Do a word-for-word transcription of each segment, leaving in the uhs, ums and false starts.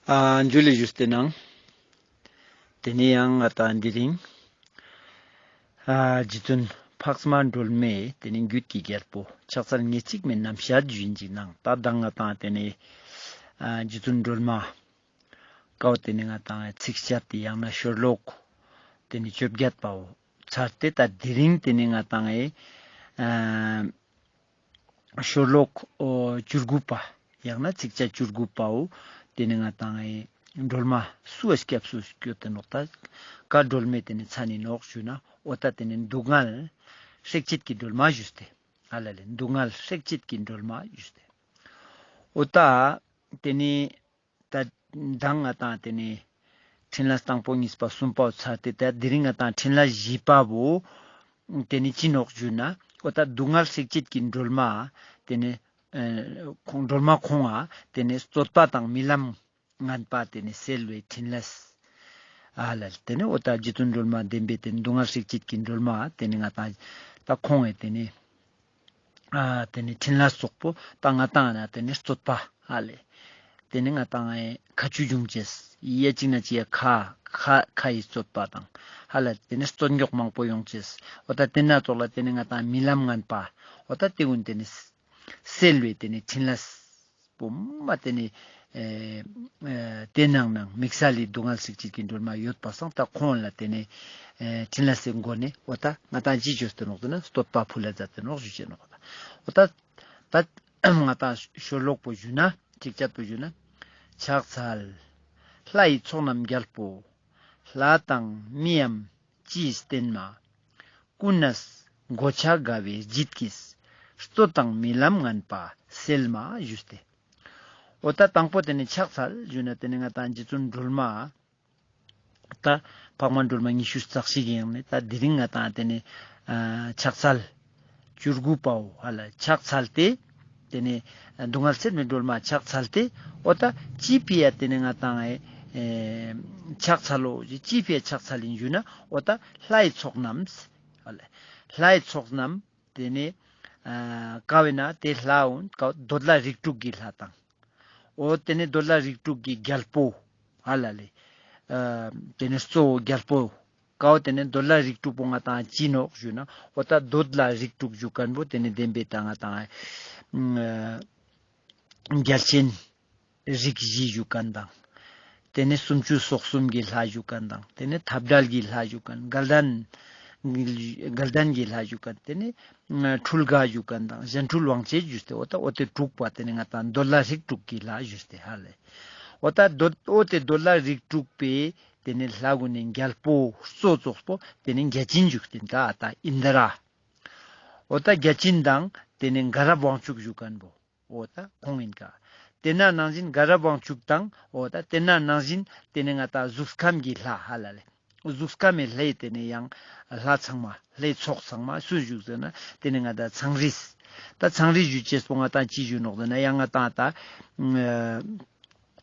ཨ་ཇུ་ལེ་ཞུས་ཏེ་ནང་། དེ་ནས་ཡང་ང་ཏང་དེ་རིང་ཨ་རྗེ་བཙུན་འཕགས་མ་སྒྲོལ་མའི་དེ་ནས་རྒྱུད་ཀྱི་རྒྱལ་པོ་ཕྱག་འཚལ་ཉེར་གཅིག་མའི་རྣམ་བཤད་ཞུ་ཡིན་ཅིག་ནང་། ད་མདང་ང་ཏང་དེ་ནས་ཨ་རྗེ་བཙུན་སྒྲོལ་མ་ཀའོ་དེ་ནས་ང་ཏང་ཚིགས་བཅད་དེ་ཡང་ན་ཤོ་ལོ་ཀ་དེ་ནས་བཅོ་བརྒྱད་པའོ་ཚར་ཏེ། ད་དེ་རིང་དེ་ནས་ང་ཏང་ཨེ་ཨ་ཤོ་ལོ་ཀ་ཨོ་བཅུ་དགུ་པ་ཡང་ན་ཚིགས་བཅད་བཅུ་དགུ་པའོ་དེ་ནས་ང་ཏང་ཨེ་སྒྲོལ་མ་སུའི་སྐྱབས་སུ་སྐྱོད་དེ་ནོག། ད་ཀ་སྒྲོལ་མའི་དེ་ནས་མཚན་ནི་ནོག་ཞུ་ན། འོ་ད་དེ་ནས་སྡུག་བསྔལ་སྲེག་བྱེད་ཀྱི་སྒྲོལ་མ་ཞུས་ཏེ། ཨ་ལ་ལེ་སྡུག་བསྔལ་སྲེག་བྱེད་ཀྱི་སྒྲོལ་མ་ཞུས་ཏེ། འོ་ད་དེ་ནས་ད་མདང་ང་ཏང་དེ་ནས་ཕྲིན་ལས་དང་པོ་གཉིས་པ་གསུམ་པའོ་ཚར་ཏེ། ད་དེ་རིང་ང་ཏང་ཕྲིན་ལས་བཞི་པ་བོ་དེ་ནས་ཅི་ནོག་ཞུ་ན། འོ་ད་སྡུག་བསྔལ་སྲེག་བྱེད་ཀྱི་སྒྲོལ་མ་དེ་ནས་ཨ་ཁོང་སྒྲོལ་མ་ཁོང་ང་དེ་ནས་རྩོད་པ་དང་རྨི་ལམ་ངན་པ་དེ་ནས་སེལ་བའི་ཕྲིན་ལས། ཨ་ལ་དེ་ནས་འོ་ད་རྗེ་བཙུན་སྒྲོལ་མ་བདེན་པའི་དེ་ནས་སྡུག་བསྔལ་སྲེག་བྱེད་ཀྱི་སྒྲོལ་མ་དེ་ནས་ང་ཏང་ད་ཁོང་ངི་དེ་ནས་ཨ་དེ་ནས་ཕྲིན་ལས་ཙོགས་པོ་ད་ང་ཏང་ན་དེ་ནས་རྩོད་པ་ཧ་ལེ། དེ་ནས་ང་ཏང་ཨེ་ཁ་ཆུ་འབྱུང་ཅེས་ཡ་གཅིག་ན་གཅིག་ཡ་ཁ་ཁ་ཁ་ཡི་རྩོད་པ་དང་ཧ་ལེ། དེ་ནས་རྩོད་རྙོག་མང་པོ་ཡོང་ཅེས། འོ་ད་དེ་ན་ཙོགས་ལ་དེ་ནས་ང་ཏང་རྨི་ལམ་ངན་པ། འོ་ད་དེ་ཀུན་དེ་ནས་སེལ་བའི་དེ་ནས་ཕྲིན་ལས་པོ་མ་དེ་ནས་ཨེ་ཨེ་དེ་ནང་ནང་དམིགས་བསལ་ལི་སྡུག་བསྔལ་སྲེག་བྱེད་ཀྱི་སྒྲོལ་མ་ཡོད་པ་སང་ད་ཁོང་ལ་དེ་ནས་ཨེ་ཕྲིན་ལས་སི་སྒོ་ནས་འོ་ད་ང་ཏང་ཅི་བཅོས་ཏེ་ནོག་ཟེར་ན་བསྟོད་པ་ཕུལ་ལ་མཛད་དེ་ནོག་ཞུ་ཅེས་ནོག། འོ་ད་ད་ང་ཏང་ཤོ་ལོ་ཀ་པོ་ཞུ་ན་ཚིགས་བཅད་པོ་ཞུ་ན། ཕྱག་འཚལ་ལྷ་ཡི་ཚོགས་རྣམས་རྒྱལ་པོ། ལྷ་དང་མིའམ་ཅིའི་རྟེན་མ། ཀུན་ནས་གོ་ཆ་དགའ་བའི་བརྗིད་ཀྱིས། རྩོད་དང་རྨི་ལམ་ངན་པ་སེལ་མ་ཞུས་ཏེ། འོ་ད་དང་པོ་དེ་ནས་ཕྱག་འཚལ་ཞུ་ན་དེ་ནས་ང་ཏང་རྗེ་བཙུན་སྒྲོལ་མ་ད་འཕགས་མ་སྒྲོལ་མ་ཉི་ཤུ་རྩ་གཅིག་ཡིན་ནས། ད་དེ་རིང་ང་ཏང་དེ་ནས་ཨ་ཕྱག་འཚལ་བཅུ་དགུ་པའོ་ཧ་ལ་ཕྱག་འཚལ་ཏེ། དེ་ནས་སྡུག་བསྔལ་སེལ་བའི་སྒྲོལ་མ་ཕྱག་འཚལ་ཏེ། འོ་ད་ཅི་ཕི་ཡ་དེ་ནས་ང་ཏང་ཨེ་ཕྱག་འཚལ་ལོ། ཅི་ཕི་ཡ་ཕྱག་འཚལ་ཡིན་ཞུ་ན། འོ་ད་ལྷ་ཡི་ཚོགས་རྣམས་ཧ་ལ་ལྷ་ཡི་ཚོགས་རྣམས་དེ་ནས་ཨ་ཀ་བོ་ན་དེ་ལྷ་འོ་ཀ་འདོད་ལྷ་རིགས་དྲུག་གི་ལྷ་དང་། འོ་དེ་ནས་འདོད་ལྷ་རིགས་དྲུག་གི་རྒྱལ་པོ་ཧ་ལ་ལེ། ཨ་དེ་ནས་གཙོ་བོ་རྒྱལ་པོ་ཀའོ་དེ་ནས་འདོད་ལྷ་རིགས་དྲུག་པོ་ང་ཏང་ཅི་ནོག་ཞུ་ན། འོ་ད་འདོད་ལྷ་རིགས་དྲུག་ཞུ་མཁན་པོ་དེ་ནས་བདེན་པའི་ད་ང་ཏང་ཨ་རྒྱལ་ཆེན་རིགས་བཞི་ཞུ་མཁན་དང་། དེ་ནས་སུམ་ཅུ་སོ་གསུམ་གྱི་ལྷ་ཞུ་མཁན་དང་། དེ་ནས་འཐབ་བྲལ་གྱི་ལྷ་ཞུ་མཁན། དགའ་ལྡན་དགའ་ལྡན་གྱི་ལྷ་ཞུ་མཁན། དེ་ནས་འཕྲུལ་དགའ་ཞུ་མཁན་དང་གཞན་འཕྲུལ་དབང་བྱེད་ཞུས་ཏེ། འོ་ད་འོ་དེ་དྲུག་པ་དེ་ནས་ང་ཏང་འདོད་ལྷ་རིགས་དྲུག་གི་ལྷ་ཞུས་ཏེ་ཧ་ལེ། འོ་ད་འདོད་འོ་དེ་འདོད་ལྷ་རིགས་དྲུག་པའི་དེ་ནས་ལྷ་གུན་ནི་རྒྱལ་པོ་གཙོ་ཙོགས་པོ་དེ་ནས་བརྒྱ་བྱིན་ཞུས་ཏེ་ད་ད་ཨིནྡྲ། འོ་ད་བརྒྱ་བྱིན་དང་དེ་ནས་དགའ་རབ་དབང་ཕྱུག་ཞུ་མཁན་པོ། འོ་ད་ཁོང་ཡིན་ཀ། དེ་ན་ནང་བཞིན་དགའ་རབ་དབང་ཕྱུག་དང་། འོ་ད་དེ་ན་ནང་བཞིན་དེ་ནས་ང་ཏང་གཟུགས་ཁམས་ཀྱི་ལྷ་ཧ་ལ་ལེ། གཟུགས་ཁམས་མི་ལྷའི་དེ་ནས་ཡང་ལྷ་ཚང་མ་ལྷའི་ཚོགས་ཚང་མ་སུ་ཞུགས་ཟེར་ན་དེ་ནས་ང་ཏང་ཚངས་རིས། ད་ཚངས་རིས་ཞུ་ཅེས་པོ་ང་ཏང་ཅི་ཞུ་ནོག་ཟེར་ན་ཡང་ང་ཏང་ད་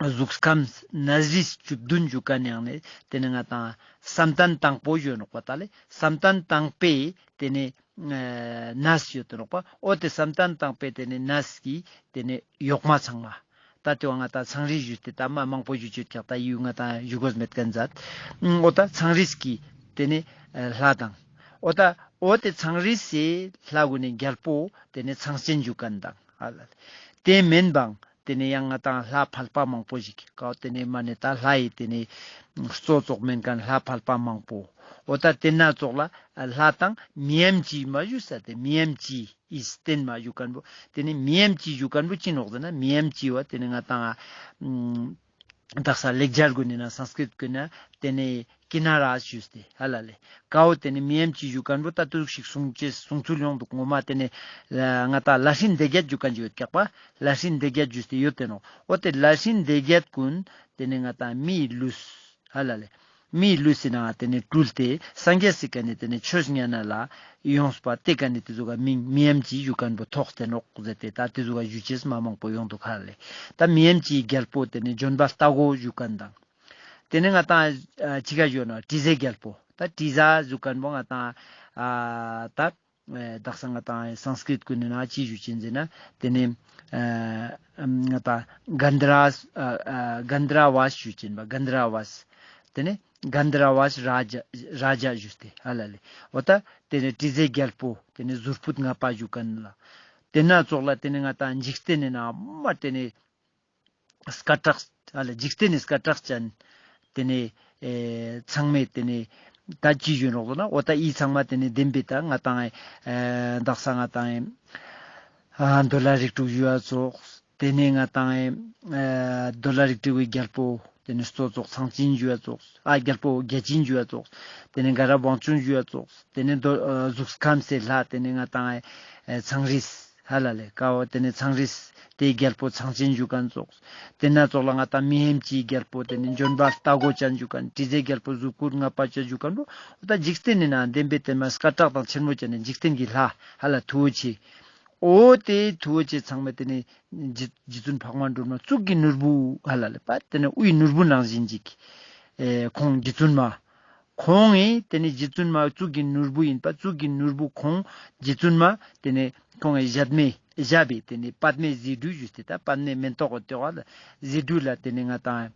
ཨ་གཟུགས་ཁམས་གནས་རིས་བཅུ་བདུན་ཞུ་མཁན་ཡང་ནས་དེ་ནས་ང་ཏང་བསམ་གཏན་དང་པོ་ཞུ་ནོག་པ། ད་ལེ་བསམ་གཏན་དང་པོའི་དེ་ནས་ཨ་གནས་ཡོད་དེ་ནོག་པ། འོ་དེ་བསམ་གཏན་དང་པོའི་དེ་ནས་གནས་ཀྱི་དེ་ནས་ཡོག་མ་ཚང་མ། ད་དེ་བོ་ང་ཏང་ཚངས་རིས་ཞུས་ཏེ་ད་མ་མང་པོ་ཞུ་ཅེས་ཀྱག། ད་ཡུལ་ང་ཏང་ཞུ་དགོས་མེད་མཁན་མཛད། འོ་ད་ཚངས་རིས་ཀྱི་དེ་ནས་ལྷ་དང་། འོ་ད་འོ་དེ་ཚངས་རིས་སི་ལྷ་གུན་ནི་རྒྱལ་པོ་དེ་ནས་ཚངས་ཆེན་ཞུ་མཁན་དང་ཧ་ལ་ལེ། དེ་མིན་པའང་དེ་ནས་ཡང་ང་ཏང་ལྷ་ཕལ་པ་མང་པོ་ཞིག་ཀའོ་དེ་ནས་མ་ནས་ད་ལྷ་ཡི་དེ་ནས་གཙོ་ཙོགས་མེན་མཁན་ལྷ་ཕལ་པ་མང་པོ། འོ་ད་དེ་ན་ཙོགས་ལ་ལྷ་དང་མིའམ་ཅི་མ་ཞུས་ས་དེ་མིའམ་ཅི་ཡི་རྟེན་མ་ཞུ་མཁན་པོ། དེ་ནས་མིའམ་ཅི་ཞུ་མཁན་པོ་ཅི་ནོག་ཟེར་ན་མིའམ་ཅི་བོ་དེ་ནས་ང་ཏང་ཨ་དག་ས་ལེགས་སྦྱར་གུན་ནི་ན་སཾསྐྲྀཏ་གུན་ན་དེ་ནས་ཀི་ན་ར་ཞུས་ཏེ་ཧ་ལ་ལེ། ཀའོ་དེ་ནས་མིའམ་ཅི་ཞུ་མཁན་པོ་ད་དུ་ཞིག་གསུང་ཅེས་གསུང་ཚུལ་ཡོང་འདུག། ངོ་མ་དེ་ནས་ང་ཏང་ལྷ་སྲིན་སྡེ་བརྒྱད་ཞུ་མཁན་ཅིག་ཡོད་ཀྱག་པ། ལྷ་སྲིན་སྡེ་བརྒྱད་ཞུས་ཏེ་ཡོད་དེ་ནོག། འོ་དེ་ལྷ་སྲིན་སྡེ་བརྒྱད་གུན་དེ་ནས་ང་ཏང་མིའི་ལུས་ཧ་ལ་ལེ། མིའི་ལུས་སི་ནང་དེ་ནས་སྤྲུལ་ཏེ་སངས་རྒྱས་སི་ཀ་ནས་དེ་ནས་ཆོས་ཉན་ན་ལ་ཡོངས་པ་དེ་ཀ་ནས་དེ་ཟུག་ག་མིང་མིའམ་ཅི་ཞུ་མཁན་པོ་ཐོགས་ཏེ་ནོག་ཟེར་ཏེ་ད་དེ་ཟུག་ག་ཞུ་ཅེས་མ་མང་པོ་ཡོང་འདུག་ཧ་ལ་ལེ། ད་མིའམ་ཅིའི་རྒྱལ་པོ་དེ་ནས་ལྗོན་པ་ལྟ་བུ་ཞུ་མཁན་དང་། དེ་ནས་ང་ཏང་ཨ་ཅི་ག་ཞུ་ན་དྲི་ཟའི་རྒྱལ་པོ། ད་དྲི་ཟ་ཞུ་མཁན་པོ་ང་ཏང་ཨ་ད་ཨེ་དག་ས་ང་ཏང་སཾསྐྲྀཏ་གུན་ནི་ན་ཅི་ཞུ་ཅེས་ཟེར་ན་དེ་ནས་ ཨ་ང་ཏང་གན་དྷ་ར་ཨ་ཨ་གན་དྷ་ར་བ་ཞུ་ཅེན་པ་གན་དྷ་ར་བ། ཏེ་ནེ་གན་དྷ་ར་བ་རཱ་ཛ་རཱ་ཛ་ཞུས་ཏེ་ཧ་ལ་ལེ། འོ་ད་ཏེ་ནེ་དྲི་ཟའི་རྒྱལ་པོ་ཏེ་ནེ་ཟུར་ཕུད་ལྔ་པ་ཞུ་ཁན་ལ། ཏེ་ན་ཙོགས་ལ་ཏེ་ནེ་ང་ཏང་འཇིག་རྟེན་ནི་ནང་མ་ཏེ་ནེ་སྐད་གྲགས་ཧ་ལ་འཇིག་རྟེན་ནི་སྐད་གྲགས་ཅན་ཏེ་ནེ་ཨེ་ཚང་མས་ཏེ་ནེ་ད་ཅི་ཞུ་ནོག་ཟེར་ན་འོ་ད་འི་ཚང་མ་ཏེ་ནེ་བདེན་པའི་ད་ང་ཏང་ཨེ་དག་ས་ང་ཏང་ཨེ་ཨ་འདོད་ལྷ་རིགས་དྲུག་ཞུ་བ་ཙོགས། ཏེ་ནེ་ང་ཏང་ཨེ་ཨ་འདོད་ལྷ་རིགས་དྲུག་གི་རྒྱལ་པོ་ཏེ་ནེ་གཙོ་ཙོགས་ཚངས་བྱིན་ཞུ་བ་ཙོགས། ཨ་རྒྱལ་པོ་བརྒྱ་བྱིན་ཞུ་བ་ཙོགས། ཏེ་ནེ་དགའ་རབ་དབང་ཕྱུག་ཞུ་བ་ཙོགས། ཏེ་ནེ་འདོད་ཨ་གཟུགས་ཁམས་སི་ལྷ་ཏེ་ནེ་ང་ཏང་ཨེ་ཨེ་ཚངས་རིས་ཧ་ལ་ལེ་ཀ་བོ་ཏེ་ནེ་ཚངས་རིས་ཏེའི་རྒྱལ་པོ་ཚངས་བྱིན་ཞུ་ཁན་ཙོགས། ཏེ་ན་ཙོགས་ལ་ང་ཏང་མི་ཡུམ་གྱི་རྒྱལ་པོ་ཏེ་ནེ་འབྱོན་པ་རྟ་མགོ་ཅན་ཞུ་ཁན། དྲི་ཟའི་རྒྱལ་པོ་གཟུགས་སྐུ་ལྔ་པ་ཅན་ཞུ་ཁན་བོ་འོ་ད་འཇིག་རྟེན་ནི་ནང་བདེན་པའི་ཏེ་མ་སྐད་གྲགས་དང་ཆེན་མོ་ཅན་ནི་འཇིག་རྟེན་གྱི་ལྷ་ཧ་ལ་མཐུ་བོ་ཆེ། འོ་ཏེ་མཐུ་བོ་ཆེ་ཚང་མས་ཏེ་ནེ་རྗེ་རྗེ་བཙུན་འཕགས་མ་སྒྲོལ་མ་གཙུག་གི་ནོར་བུ་ཧ་ལ་ལེ་པ་ཏེ་ནེ་དབུའི་ནོར་བུ་ནང་བཞིན་ཅིག་ཨེ་ཁོང་རྗེ་བཙུན་མ། ཁོང་ངི་ཏེ་ནེ་རྗེ་བཙུན་མ་གཙུག་གི་ནོར་བུ་ཨིན་པ་གཙུག་གི་ནོར་བུ་ཁོང་རྗེ་བཙུན་མ་ཏེ་ནེ་ཁོང་ངི་ཞབས་མེ་ཞབས་པའི་ཏེ་ནེ་པདྨའི་ཟེ་འབྲུ་ཞུས་ཏེ་ད་པདྨའི་མེན་ཏོག་གི་ཏེ་བ་ལ་ཟེ་འབྲུ་ལ་ཏེ་ནེ་ང་ཏང་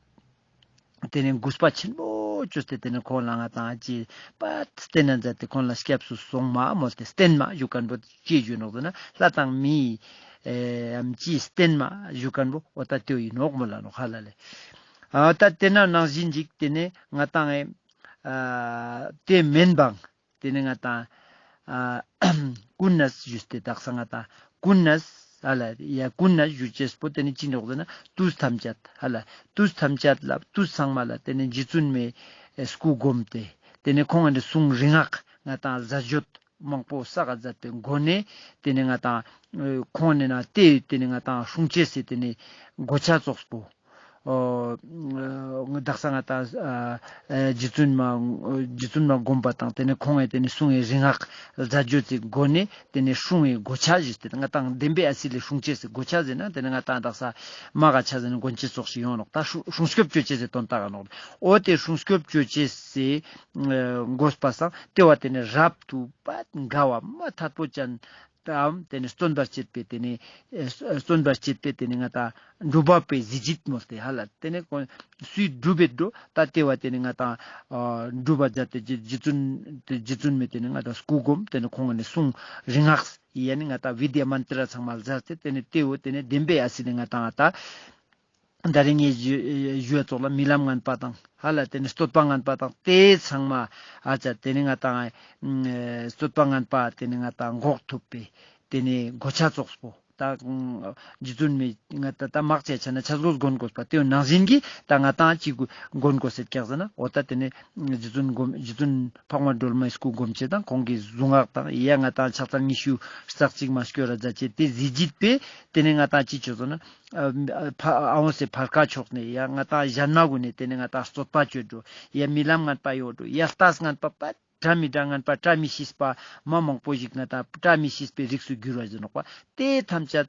ཏེ་ནེ་གུས་པ་ཆེན་པོ་ཅོས་ཏེ་ཏེ་ནེ་ཁོང་ལ་ང་ཏང་ཅི་པ་བསྟེན་ན་མཛད་དེ་ཁོང་ལ་སྐྱབས་སུ་སོང་མ་མོལ་ཏེ་བསྟེན་མ་ཞུ་ཁན་བོ་ཅི་ཞུ་ནོག་ཟེར་ན་ལྷ་དང་མི་ཨེ་ཨམ་ཅི་བསྟེན་མ་ཞུ་ཁན་བོ་འོ་ད་ཏེ་ཨིན་ནོག་མོལ་ལ་ནོག་ཧ་ལ་ལེ། ཨ་ད་ཏེ་ན་ནང་བཞིན་ཅིག་ཏེ་ནེ་ང་ཏང་ཨེ་ཨ་ཏེ་མེན་པའང་ཏེ་ནེ་ང་ཏང་ཨ་ཀུན་ནས་ཞུས་ཏེ་དག་ས་ང་ཏང་ཀུན་ནས་ཧ་ལ་ཡ་ཀུན་ནས་ཞུ་ཅེས་པོ་ཏེ་ནེ་ཅི་ནོག་ཟེར་ན་དུས་ཐམས་ཅད་ཧ་ལ་དུས་ཐམས་ཅད་ལ་དུས་ཚང་མ་ལ་ཏེ་ནེ་རྗེ་བཙུན་མའི་སྐུ་བསྒོམས་ཏེ་ཏེ་ནེ་ཁོང་ངི་གསུང་རིང་ངག་ང་ཏང་ཟ་སྤྱོད་མང་པོ་བསགས་མཛད་པའི་སྒོ་ནས་ཏེ་ནེ་ང་ཏང་ཁོང་ནི་ན་ཏེ་ཏེ་ནེ་ང་ཏང་སྲུང་ཅེས་སི་ཏེ་ནེ་གོ་ཆ་ཙོགས་པོ། ཨོ་དག་ས་ང་ཏང་ཨ་རྗེ་བཙུན་མ་རྗེ་བཙུན་མ་བསྒོམས་པ་དང་ཏེ་ནེ་ཁོང་ངི་ཏེ་ནེ་གསུང་ངི་རིང་ངག་ཟ་སྤྱོད་སི་སྒོ་ནས་ཏེ་ནེ་སྲུང་ངི་གོ་ཆ་ཞུས་ཏེ་ང་ཏང་བདེན་པའི་ཨ་སི་ལེ་སྲུང་ཅེས་སི་གོ་ཆ་ཟེར་ན་ཏེ་ནེ་ང་ཏང་དག་ས་མ་ག་ཆ་ཟེར་ན་གོན་ཅེས་ཙོགས་ཤིག་ཡོང་ནོག་ད་སྲུང་སྲུང་སྐྱོབ་ཅོ་ཅེས་སི་དོན་དག་ག་ནོག་འོ་ཏེ་སྲུང་སྐྱོབ་ཅོ་ཅེས་སི་ཨ་གོས་པ་སང་ཏེ་བ་ཏེ་ནེ་རབ་ཏུ་པད་དགའ་བ་མ་ཐད་པོ་ཅན་དང་ཏེ་ནེ་བརྩོན་པར་བྱེད་པའི་ཏེ་ནེ་ཨེ་བརྩོན་པར་བྱེད་པའི་ཏེ་ནེ་ང་ཏང་སྒྲུབ་པའི་གཟི་བརྗིད་མོལ་ཏེ་ཧ་ལ་ཏེ་ནེ་ཁོང་སུའི་སྒྲུབ་པའི་འགྲོ་ད་ཏེ་བ་ཏེ་ནེ་ང་ཏང་ཨ་སྒྲུབ་པ་མཛད་དེ་རྗེ་རྗེ་བཙུན་ཏེ་རྗེ་བཙུན་མའི་ཏེ་ནེ་ང་ཏང་སྐུ་བསྒོམས་ཏེ་ནེ་ཁོང་ངི་གསུང་རིང་ངག་ཡ་ནི་ང་ཏང་བི་དི་ཡ་མན་ཏྲ་ཚང་མ་ལ་ཟ་སྟེ་ཏེ་ནེ་ཏེ་བོ་ཏེ་ནེ་བདེན་པའི་ཨ་སི་ནི་ང་ཏང་ཨ་ད། ད་རིང་ངས་ཞུ་ཞུ་བ་ཙོགས་ལ་རྨི་ལམ་ངན་པ་དང་ཧ་ལ་ཏེ་ནེ་བསྟོད་པ་ངན་པ་དང་ཏེ་ཚང་མ་ཨ་ཙ་ཏེ་ནེ་ང་ཏང་ཨེ་བསྟོད་པ་ངན་པ་ཏེ་ནེ་ང་ཏང་འགོག་ཐུབ་པའི་ཏེ་ནེ་གོ་ཆ་ཙོགས་པོ་ད་རྗེ་བཙུན་མའི་ང་ཏང་ད་མག་ཅེས་ཆ་ན་ཆས་གོས་གོན་གོས་པ་ཏེ་ནང་བཞིན་གྱི་ད་ང་ཏང་ཅིག་གོན་གོས་སེ་ཀྱག་ཟེར་ན་འོ་ད་ཏེ་ནེ་རྗེ་བཙུན་སྒོམ་རྗེ་བཙུན་འཕགས་མ་སྒྲོལ་མའི་སྐུ་སྒོམ་ཅེས་དང་ཁོང་གི་གཟུངས་སྔགས་དང་ཡ་ང་ཏང་ཕྱག་འཚལ་ཉི་ཤུ་རྩ་གཅིག་མ་སྐྱོར་ར་མཛད་ཅེས་ཏེ་གཟི་བརྗིད་པས་ཏེ་ནེ་ང་ཏང་ཅི་ཅོ་ཟེར་ན། ཨ་ཨ་འོང་སེ་ཕར་ཁ་ཕྱོགས་ནེ་ཡ་ང་ཏང་གཞན་མ་གུན་ནེ་ཏེ་ནེ་ང་ཏང་བསྟོད་པ་ཅོ་འགྲོ། ཡ་རྨི་ལམ་ངན་པ་ཡོད་འགྲོ། ཡ་ལྟས་ངན་པ་པ་བཀྲ་མི་བཀྲ་ངན་པ་བཀྲ་མི་ཤིས་པ་མ་མང་པོ་ཞིག་ང་ཏང་བཀྲ་མི་ཤིས་པའི་རིགས་སུ་གྱུར་བ་ཟེར་ནོག་པ། ཏེ་ཐམས་ཅད་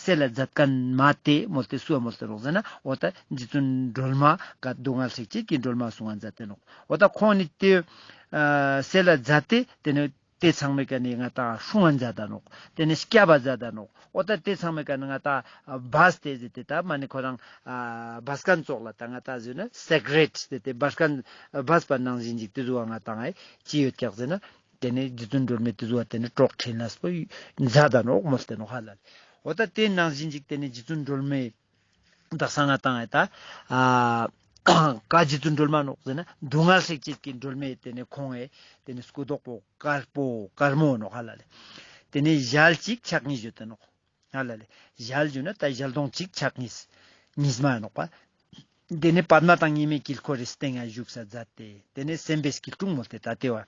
སེལ་ལ་མཛད་ཁན་མ་ཏེ་མོལ་ཏེ་སུའ་མོལ་ཏེ་ནོག་ཟེར་ན་འོ་ད་རྗེ་བཙུན་སྒྲོལ་མ་ག་སྡུག་བསྔལ་སྲེག་བྱེད་ཀྱི་སྒྲོལ་མ་གསུང་བ་མཛད་དེ་ནོག། འོ་ད་ཁོང་ནི་ཏེ་ཨ་སེལ་ལ་མཛད་དེ་ཏེ་ནེ། ཏེ་ཚང་མའི་ཀ་ནེ་ང་ཏང་སྲུང་བ་མཛད་ད་ནོག། ཏེ་ནེ་སྐྱབས་པ་མཛད་ད་ནོག། འོ་ད་ཏེ་ཚང་མའི་ཀ་ནེ་ང་ཏང་ཨ་བས་ཏེ་ཟེར་ཏེ་ད་མ་ནེ་ཁོ་རང་ཨ་བས་ཁན་ཙོགས་ལ་ད་ང་ཏང་ཟེར་ན་སེ་ཀ་རེཊ་ཟེར་ཏེ་བས་ཁན་བས་པ་ནང་བཞིན་ཅིག་ཏེ་ཟུག་པ་ང་ཏང་ཨེ་ཅི་ཡོད་ཀྱག་ཟེར་ན་ཏེ་ནེ་རྗེ་བཙུན་སྒྲོལ་མའི་ཏེ་ཟུག་པ་ཏེ་ནེ་གྲོགས་ཁྲིད་ན་སྤོ་མཛད་ད་ནོག་མོལ་ཏེ་ནོག་ཧ་ལ་ལེ། འོ་ད་ཏེ་ནང་བཞིན་ཅིག་ཏེ་ནེ་རྗེ་བཙུན་སྒྲོལ་མའི་དག་ས་ང་ཏང་ཨེ་ད་ཨ་ཀ་རྗེ་བཙུན་སྒྲོལ་མ་ནོག་ཟེར་ན་སྡུག་བསྔལ་སྲེག་བྱེད་ཀྱི་སྒྲོལ་མའི་ཏེ་ནེ་ཁོང་ཨེ་ཏེ་ནེ་སྐུ་མདོག་པོ་དཀར་པོ་དཀར་མོ་ནོག་ཧ་ལ་ལེ། ཏེ་ནེ་ཞལ་གཅིག་ཕྱག་གཉིས་བརྗོད་དེ་ནོག་ཧ་ལ་ལེ། ཞལ་བརྗོད་ན་ད་ཞལ་གདོང་གཅིག་ཕྱག་གཉིས་གཉིས་མ་ནོག་པ། ཏེ་ནེ་པདྨ་དང་གཉིས་མེད་དཀྱིལ་འཁོར་རི་སྟེང་ང་བཞུགས་ས་མཛད་དེ་ཏེ་ནེ་སེམས་དཔའི་སྐྱིལ་ཀྲུང་མོལ་ཏེ་ད་ཏེ་བ།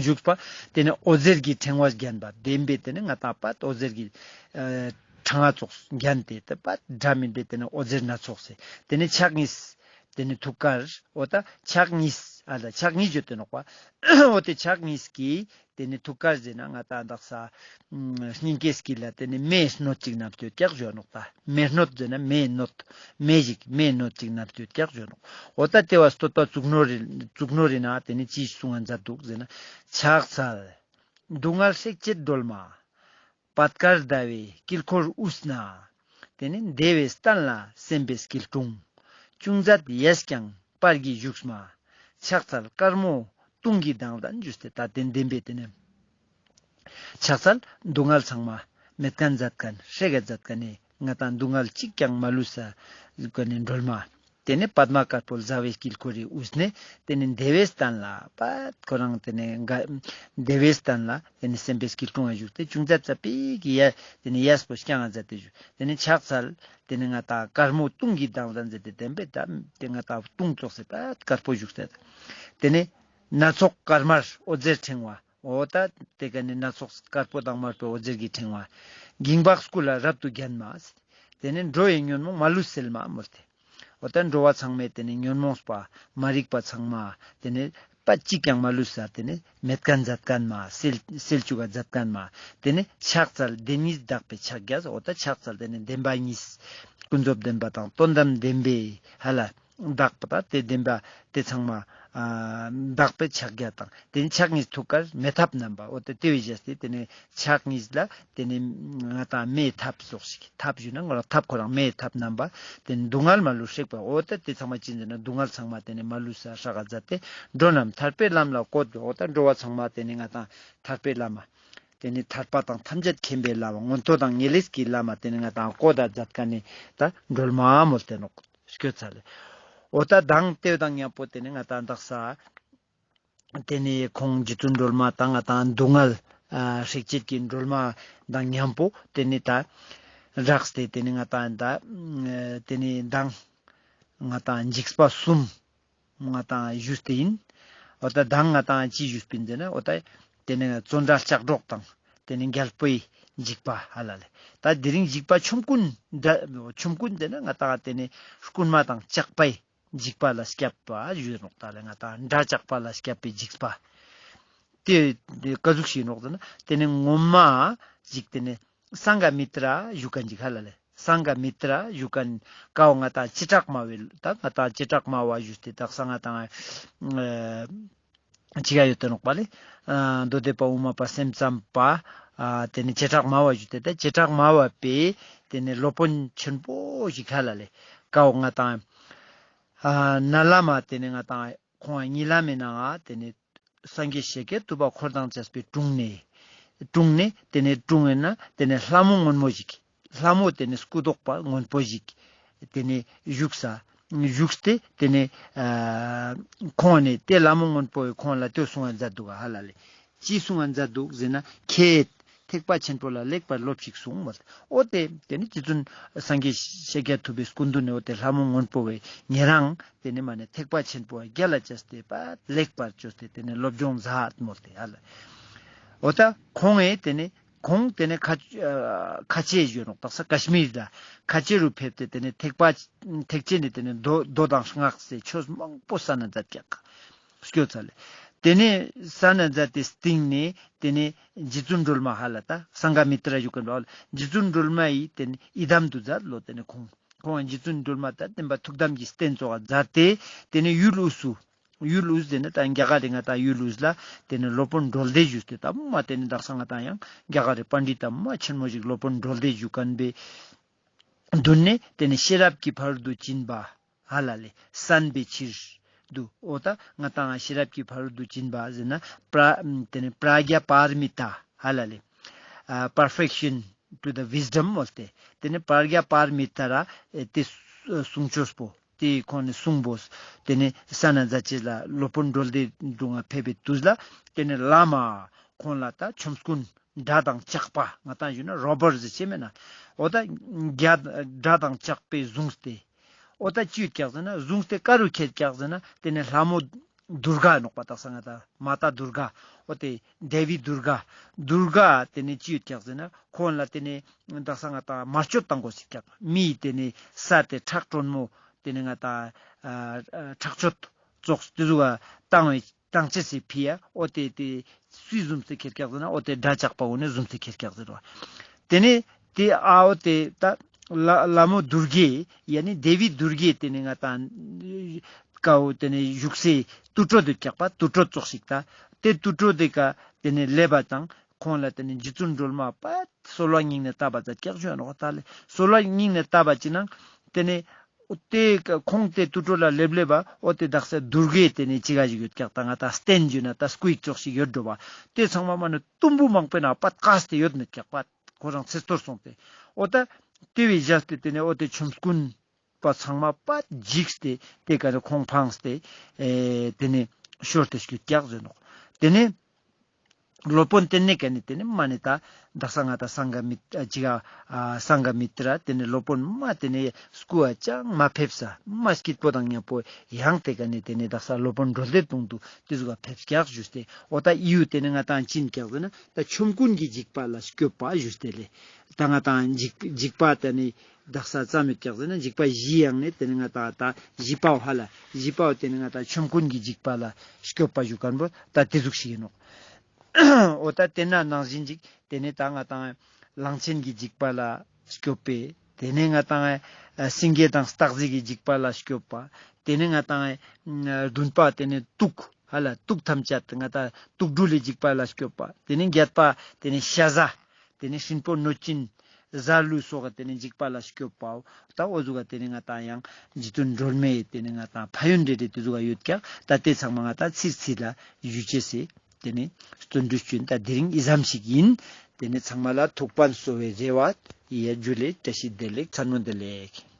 བཞུགས་པ། ཏེ་ནེ་འོད་ཟེར་གྱི་ཕྲེང་བ་བརྒྱན་པ་བདེན་པའི་ཏེ་ནེ་ང་ཏང་པ་འོད་ཟེར་གྱི་ཨ་ཕྲེང་བ་ཙོགས་བརྒྱན་ཏེ་ཏེ་པ་འདྲ་མིན་པའི་ཏེ་ནེ་འོད་ཟེར་སྣ་ཚོགས་སེ་ཏེ་ནེ་ཕྱག་གཉིས་ཏེ་ནེ་ཐུགས་ཀར་འོ་ད་ཕྱག་གཉིས་ཨ་ད་ཕྱག་གཉིས་བརྗོད་དེ་ནོག་པ། འོ་ཏེ་ཕྱག་གཉིས་ཀྱིས་ཏེ་ནེ་ཐུགས་ཀར་ཟེར་ན་ང་ཏང་དག་ས་སྙིང་གའི་དཀྱིལ་ལ་ཏེ་ནེ་མེའི་སྣོད་ཅིག་ནམ་ཡོད་ཀྱག་ཞུ་ནོག་ད། མེ་སྣོད་ཟེར་ན་མེའི་སྣོད་མེ་ཞིག་མེའི་སྣོད་ཅིག་ནམ་ཡོད་ཀྱག་ཞུ་ནོག། འོ་ད་ཏེ་བ་བསྟོད་པ་གཙུག་ནོར་རི་གཙུག་ནོར་རི་ནང་ཏེ་ནེ་ཅི་གསུང་ང་མཛད་འདུག་ཟེར་ན། ཕྱག་འཚལ། སྡུག་བསྔལ་སྲེག་བྱེད་སྒྲོལ་མ། པད་དཀར་ཟླ་བའི་དཀྱིལ་འཁོར་དབུས་ན། དེ་ནས་བདེ་བའི་སྟན་ལ་སེམས་དཔའི་སྐྱིལ་ཀྲུང་། ཅུང་ཟད་ཡལ་ཀྱང་པར་གྱིས་བཞུགས་མ། ཕྱག་འཚལ་དཀར་མོ་དུང་གི་མདངས་ལྡན་ཞུས་ཏེ་ད་དེ་བདེན་པའི་དེ་ནས། ཕྱག་འཚལ་སྡུག་བསྔལ་ཚང་མ་མེད་མཁན་མཛད་མཁན་ཧྲེ་ག་མཛད་མཁན་ནི་ང་ཏང་སྡུག་བསྔལ་གཅིག་ཀྱང་མ་ལུས་ས་གོ་ནི་སྒྲོལ་མ། དེ་ནས་པདྨ་དཀར་པོ་ཟླ་བའི་དཀྱིལ་འཁོར་རི་དབུས་ནས་དེ་ནས་བདེ་བའི་སྟན་ལ་པད་ཁོ་རང་དེ་ནས་དགའ་བདེ་བའི་སྟན་ལ་དེ་ནས་སེམས་དཔའི་སྐྱིལ་ཀྲུང་ང་བཞུགས་ཏེ་ཅུང་ཟད་ཙ་པིག་གི་ཡ་དེ་ནས་ཡས་པོ་རྐྱང་ང་མཛད་དེ་བཞུགས། དེ་ནས་ཕྱག་འཚལ་དེ་ནས་ང་ཏང་དཀར་མོ་དུང་གི་མདངས་ལྡན་མཛད་དེ་བདེན་པའི་ད་དེ་ང་ཏང་དུང་ཙོགས་སེ་པད་དཀར་པོ་བཞུགས་ཏེ། དེ་ནས་སྣ་ཚོགས་དཀར་དམར་འོད་ཟེར་ཕྲེང་བ། འོ་ད་དེ་ཀ་ནས་སྣ་ཚོགས་དཀར་པོ་དང་དམར་པོའི་འོད་ཟེར་གྱི་ཕྲེང་བ། འགྱིང་བག་སྐུ་ལ་རབ་ཏུ་བརྒྱན་མ། དེ་ནས་འགྲོ་བའི་ཉོན་མོངས་མ་ལུས་སེལ་མ་མོལ་ཏེ། འོ་ད་འགྲོ་བ་ཚང་མའི་དེ་ནས་ཉོན་མོངས་པ་མ་རིག་པ་ཚང་མ་དེ་ནས་པ་གཅིག་ཀྱང་མ་ལུས་ས་དེ་ནས་མེད་མཁན་མཛད་མཁན་མ་སེལ་སེལ་བཅུག་ག་མཛད་མཁན་མ། དེ་ནས་ཕྱག་འཚལ་བདེན་གཉིས་དག་པའི་ཕྱག་རྒྱ། འོ་ད་ཕྱག་འཚལ་དེ་ནས་བདེན་པ་གཉིས་ཀུན་རྫོབ་བདེན་པ་དང་དོན་དམ་བདེན་པའི་ཧ་ལ། དག་པ་དང་དེ་བདེན་པ་དེ་ཚང་མ་ཨ་དག་པའི་ཕྱག་རྒྱ་དང་དེ་ནས་ཕྱག་གཉིས་ཐུགས་ཀར་མེ་ཐབ་བསྣམས་པ། འོ་དེ་དེ་བས་བཞེས་ཏེ་དེ་ནས་ཕྱག་གཉིས་ལ་དེ་ནས་ང་ཏང་མེའི་ཐབ་ཙོགས་ཤིག་ཐབ་ཞུ་ན་ང་རང་ཐབ་ཁོ་རང་མེའི་ཐབ་བསྣམས་པ། དེ་ནས་སྡུག་བསྔལ་མ་ལུས་ཧྲེག་པ། འོ་ད་དེ་ཚང་མ་ཅི་ཟེར་ན་སྡུག་བསྔལ་ཚང་མ་དེ་ནས་མ་ལུས་ས་ཧྲ་ག་མཛད་དེ་འགྲོ་རྣམས་ཐར་པའི་ལམ་ལ་བཀོད། འོ་ད་འགྲོ་བ་ཚང་མ་དེ་ནས་ང་ཏང་ཐར་པའི་ལམ་མ་དེ་ནས་ཐར་པ་དང་ཐམས་ཅད་མཁྱེན་པའི་ལམ་མ་མངོན་མཐོ་དང་ངེས་ལེགས་ཀྱི་ལམ་མ་དེ་ནས་ང་ཏང་བཀོད་ད་མཛད་མཁན་ནི་ད་སྒྲོལ་མ་མོལ་ཏེ་ནོག་སྐྱོད་ཚར་ལེ། འོ་ད་དང་དེ་དང་མཉམ་པོ་དེ་ནས་ང་ཏང་དག་ས་དེ་ནས་ཁོང་རྗེ་བཙུན་སྒྲོལ་མ་དང་ང་ཏང་སྡུག་བསྔལ་ཨ་སྲེག་བྱེད་ཀྱི་སྒྲོལ་མ་དང་མཉམ་པོ་དེ་ནས་ད་རགས་ཏེ་དེ་ནས་ང་ཏང་ད་དེ་ནས་མདང་ང་ཏང་འཇིགས་པ་གསུམ་ང་ཏང་ཞུས་ཏེ་ཡིན། འོ་ད་མདང་ང་ཏང་ཅི་ཞུས་པིན་ཟེར་ན་འོ་ད་དེ་ནས་བཙོན་ར་ལྕགས་སྒྲོག་དང་དེ་ནས་རྒྱལ་པོའི་འཇིགས་པ་ཧ་ལ་ལེ། ད་དེ་རིང་འཇིགས་པ་ཆོམ་རྐུན་འདྲ་ཆོམ་རྐུན་ཟེར་ན་ང་ཏང་དེ་ནས་རྐུན་མ་དང་ཇག་པའི་འཇིགས་པ་ལ་སྐྱབས་པ་ཞུས་ནོག་ད་ལེ། ང་ཏང་དགྲ་ཇག་པ་ལ་སྐྱབས་པའི་འཇིགས་པ། དེ་དེ་ཀ་ཟུག་ཞིག་ནོག་ཟེར་ན་དེ་ནས་ངོ་མ་ཅིག་དེ་ནས་སངྒ་མི་ཏྲ་ཞུ་མཁན་ཅིག་ཧ་ལ་ལེ། སངྒ་མི་ཏྲ་ཞུ་མཁན་ཀའོ་ང་ཏང་བྱེ་བྲག་སྨྲ་བའི་ད་ང་ཏང་བྱེ་བྲག་སྨྲ་བ་ཞུས་ཏེ་དག་ས་ང་ཏང་ཨ་ཅི་ག་ཡོད་དེ་ནོག་པ་ལེ། ཨ་མདོ་སྡེ་པ་དབུ་མ་པ་སེམས་ཙམ་པ་ཨ་དེ་ནས་བྱེ་བྲག་སྨྲ་བ་ཞུས་ཏེ་ད་བྱེ་བྲག་སྨྲ་བ་པའི་དེ་ནས་སློབ་དཔོན་ཆེན་པོ་ཞིག་ཧ་ལ་ལེ། ཀའོ་ང་ཏང་ཨ་ན་བླ་མ་དེ་ནས་ང་ཏང་ཁོང་གཉིས་ལ་མེ་ནང་ང་དེ་ནས་སངས་རྒྱས་ཤཱཀྱ་ཐུབ་པ་འཁོར་དང་བཅས་པའི་དྲུང་ནས་དྲུང་ནས་དེ་ནས་དྲུང་ཡིན་ན་དེ་ནས་ལྷ་མོ་སྔོན་མོ་ཞིག་ལྷ་མོ་དེ་ནས་སྐུ་མདོག་པ་སྔོན་པོ་ཞིག་དེ་ནས་བཞུགས་ས་བཞུགས་ཏེ་དེ་ནས་ཨ་ཁོང་ནས་དེ་ལྷ་མོ་སྔོན་པོ་ཡི་ཁོང་ལ་དེ་གསུང་བ་མཛད་འདུག་ག་ཧ་ལ་ལེ། ཅི་གསུང་བ་མཛད་འདུག་ཟེར་ན་ཁྱེད་ཐེག་པ་ཆེན་པོ་ལ་ལེགས་པར་སློབས་ཤིག་གསུངས་མོད། འོ་དེ་དེ་ནི་རྗེ་བཙུན་སངས་རྒྱས་ཤཱཀྱ་ཐུབ་པའི་སྐུ་མདུན་ནས་འོ་དེ་ལྷ་མོ་སྔོན་པོ་བས་ཉེ་རང་དེ་ནི་མ་ནེ་ཐེག་པ་ཆེན་པོ་རྒྱལ་ལ་བཅས་ཏེ་པ་ལེགས་པར་བཅོས་ཏེ་དེ་ནི་སློབ་སྦྱོང་མཛད་མོད་དེ་ཧ་ལ། འོ་ད་ཁོང་ངི་དེ་ནི་ཁོང་དེ་ནི་ཁ་ཨ་ཁ་ཆེ་ཡོད་ནོག་དག་ས་ཀ་ཤི་མིར་ལ་ཁ་ཆེ་རུ་ཕེབས་ཏེ་དེ་ནི་ཐེག་པ་ཐེག་ཆེན་ནི་དེ་ནི་མདོ་མདོ་དང་སྔགས་སི་ཆོས་མང་པོ་གསན་ན་མཛད་ཀྱག་སྐྱོད་ཚར་ལེ། དེ་ནས་གསན་ན་མཛད་དེ་སྟིང་ནས་དེ་ནས་རྗེ་བཙུན་སྒྲོལ་མ་ཧ་ལ་ད་སངྒ་མི་ཏྲ་ཞུ་མཁན་པ་རྗེ་བཙུན་སྒྲོལ་མ་ཡིས་དེ་ནས་ཡི་དམ་དུ་མཛད་ལོ། དེ་ནས་ཁོང་ཁོང་རྗེ་བཙུན་སྒྲོལ་མ་ད་བདེན་པ་ཐུགས་དམ་གྱི་རྟེན་ཙོགས་མཛད་དེ་དེ་ནས་ཡུལ་དབུས་སུ་ཡུལ་དབུས་དེ་ནས་ད་རྒྱ་གར་རི་ང་ད་ཡུལ་དབུས་ལ་དེ་ནས་སློབ་དཔོན་གྲོལ་སྡེ་ཞུས་ཏེ་ད་མ་དེ་ནས་དག་ས་ང་ད་ཡང་རྒྱ་གར་རི་པཎྜི་ཏ་མ་ཆེན་མོ་ཞིག་སློབ་དཔོན་གྲོལ་སྡེ་ཞུ་མཁན་པའི་མདུན་ནས་དེ་ནས་ཤེས་རབ་ཀྱི་ཕ་རོལ་ཏུ་ཕྱིན་པ་ཧ་ལ་ལེ་གསན་པའི་ཕྱིར་དུ། འོ་ད་ང་ཏང་ཤེས་རབ་ཀྱི་ཕ་རོལ་ཏུ་ཕྱིན་པ་ཟེར་ན་པྲ་དེ་ནས་པྲ་ཛྙཱ་པཱ་ར་མི་ཏཱ་ཧ་ལ་ལེ། ཨ་Perfection to the Wisdom མོལ་ཏེ། དེ་ནས་པྲ་ཛྙཱ་པཱ་ར་མི་ཏཱ་ར་ཨེ་དེ་གསུང་ཆོས་པོ་དེ་ཁོང་ནས་གསུང་པོ་དེ་ནས་གསན་ན་མཛད་ཅེས་ལ་སློབ་དཔོན་གྲོལ་སྡེ་དུ་ང་ཕེབས་པའི་དུས་ལ་དེ་ནས་བླ་མ་ཁོང་ལ་ད་ཆོམ་རྐུན་དགྲ་དང་ཇག་པ་ང་ཏང་ཞུ་ན་རོ་བར་ཟེར་ཅེས་མེད་ན། འོ་ད་རྒྱ་དགྲ་དང་ཇག་པས་བཟུང་སྟེ། འོ་ད་ཅི་ཡོད་ཀྱག་ཟེར་ན་བཟུང་སྟེ་ཀ་རུ་ཁྱེར་ཀྱག་ཟེར་ན་དེ་ནས་ལྷ་མོ་དུར་ག་ནོག་པ་དག་ས་ང་ཏང་མ་ཏཱ་དུར་ག་འོ་དེ་དེ་བི་དུར་ག་དུར་ག་དེ་ནས་ཅི་ཡོད་ཀྱག་ཟེར་ན་ཁོང་ལ་དེ་ནས་དག་ས་ང་ཏང་དམར་མཆོད་བཏང་དགོས་ཤིག་ཀྱག་མི་དེ་ནས་ས་དེ་ཁྲག་དྲོན་མོ་དེ་ནས་ང་ཏང་ཨ་ཨ་ཁྲག་མཆོད་ཙོགས་དེ་ཟུག་བཏང་བའི་ཏང་ཅེས་སི་ཕི་ཡ་འོ་དེ་དེ་སུས་བཟུང་སྟེ་ཁྱེར་ཀྱག་ཟེར་ན་འོ་དེ་དགྲ་ཇག་པ་འོ་ནས་བཟུང་སྟེ་ཁྱེར་ཀྱག་ཟེར་བ། དེ་ནས་དེ་ཨ་འོ་དེ་ད་ལ་ལྷ་མོ་དུར་གེ་ཡ་ནི་དེ་བི་དུར་གེ་དེ་ནས་ང་ཏང་ཀའོ་དེ་ནས་བཞུགས་སའི་དུར་ཁྲོད་དེ་ཀྱག་པ་དུར་ཁྲོད་ཙོགས་ཤིག་ད་དེ་དུར་ཁྲོད་དེ་ཀ་དེ་ནས་ལེབ་བ་དང་ ཁོང་ལ་ཏེ་ནེ་རྗེ་བཙུན་སྒྲོལ་མ་པད་གསོལ་བ་སྙིང་ནེ་བཏབ་པ་ཛད་ཀྱག་ཞུ་ནོག་ཏ་ལེ། གསོལ་བ་སྙིང་ནེ་བཏབ་པ་ཅིག་ནང་ཏེ་ནེ་ཏེ་ཁོང་ཏེ་དུར་ཁྲོད་ལ་ལེབ་ལེབ་པ་འོ་ཏེ་དག་ས་དུར་ཁྲོད་ཏེ་ནེ་ཅི་ག་ཞིག་ཡོད་ཀྱག་ཏ་ང་ཏ་སྟན་ཞུ་ན་ཏ་སྐུ་ཡི་ཙོགས་ཤིག་ཡོད་འགྲོ་བ། ཏེ་ཚང་མ་མ་ནེ་དུམ་བུ་མང་པོའི་ནང་པད་ཀ་སྟེ་ཡོད་མེད་ཀྱག་པད་ཁོ་རང་ཚེ་སྟོར་སོང་སྟེ། འོ་ཏ་ཏེ་བོའི་ཞག་སྟེ་ཏེ་ནེ་འོ་ཏེ་ཆོམ་རྐུན་པ་ཚང་མ་པད་འཇིགས་ཏེ་ཏེ་ཀ་ནེ་ཁོང་ཕངས་ཏེ་ཨེ་ཏེ་ནེ་ཤོར་ཏེ་སྐྱུག་ཀྱག་ཟེར་ནོག། ཏེ་ནེ་སློབ་དཔོན་ཏེ་ནེ་ཀ་ནེ་ཏེ་ནེ་མ་ནེ་ཏ་དག་ས་ང་ཏ་སངྒ་མི་ཨ་ཅི་ག་ཨ་སངྒ་མི་ཏྲ་ཏེ་ནེ་སློབ་དཔོན་མ་ཏེ་ནེ་སྐུ་ཨ་ཅང་མ་ཕེབས་ས་མ་སྐྱིད་པོ་དང་ཉམ་པོ་ཡང་ཏེ་ཀ་ནེ་ཏེ་ནེ་དག་ས་སློབ་དཔོན་གྲོལ་སྡེ་གདོང་དུ་ཏེ་ཟུག་ག་ཕེབས་ཀྱག་ཞུས་ཏེ། འོ་ཏ་ཡུ་ཏེ་ནེ་ང་ཏང་ཅི་ཨིན་ཀྱག་ཟེར་ན་ཏ་ཆོམ་རྐུན་གྱི་འཇིགས་པ་ལ་སྐྱོབ་པ་ཞུས་ཏེ་ལེ། ཏ་ང་ཏང་འཇིགས་འཇིགས་པ་ཏེ་ནེ་དག་ས་ཙམ་མེད་ཀྱག་ཟེར་ན་འཇིགས་པ་བཞི་ཡང་ནེ་ཏེ་ནེ་ང་ཏང་ཏ་བཞི་པའོ་ཧ་ལ་བཞི་པའོ་ཏེ་ནེ་ང་ཏང་ཆོམ་རྐུན་གྱི་འཇིགས་པ་ལ་སྐྱོབ་པ་ཞུ་ཁན་པོ་ཏ་ཏེ་ཟུག་ཞིག་ཨིན་ནོག། འོ་ཏ་ཏེ་ན་ནང་བཞིན་ཅིག་ཏེ་ནེ་ཏ་ང་ཏང་གླང་ཆེན་གྱི་འཇིགས་པ་ལ་སྐྱོབ་པའི་ཏེ་ནེ་ང་ཏང་ཨ་སེང་གེ་དང་སྟག་གཟིག་གི་འཇིགས་པ་ལ་སྐྱོབ་པ། ཏེ་ནེ་ང་ཏང་ཨ་བདུན་པ་ཏེ་ནེ་དུག་ཧ་ལ་དུག་ཐམས་ཅད་ང་ཏང་དུག་སྦྲུལ་ལི་འཇིགས་པ་ལ་སྐྱོབ་པ། ཏེ་ནེ་བརྒྱད་པ་ཏེ་ནེ་ཤ་ཟ། ཏེ་ནེ་སྲིན་པོ་གནོད་སྦྱིན་གཟའ་ཀླུ་སོགས་ཏེ་ནེ་འཇིགས་པ་ལ་སྐྱོབ་པའོ། ཏ་འོ་ཟུག་ག་ཏེ་ནེ་ང་ཏང་ཡང་རྗེ་བཙུན་སྒྲོལ་མའི་ཏེ་ནེ་ང་ཏང་ཕན་ཡོན་འདྲེ་འདྲེ་ཏེ་ཟུག་ག་ཡོད་ཀྱག། ཏ་ཏེ་ཚང་མ་ང་ཏང་ཚིར་ཚིར་ལ་ཞུ་ཅེས་སི་ཏེ་ནེ་བརྩོན་འགྲུས་ཅོ་ཨིན། ཏ་དེ་རིང་འི་ཙམ་ཞིག་ཨིན། ཏེ་ནེ་ཚང་མ་ལ་ཐུགས་ཕན་གསོ་བའི་རེ་བ་ཡོད། ཇུ་ལེ། བཀྲ་ཤིས་བདེ་ལེགས། མཚན་མོ་བདེ་ལེགས།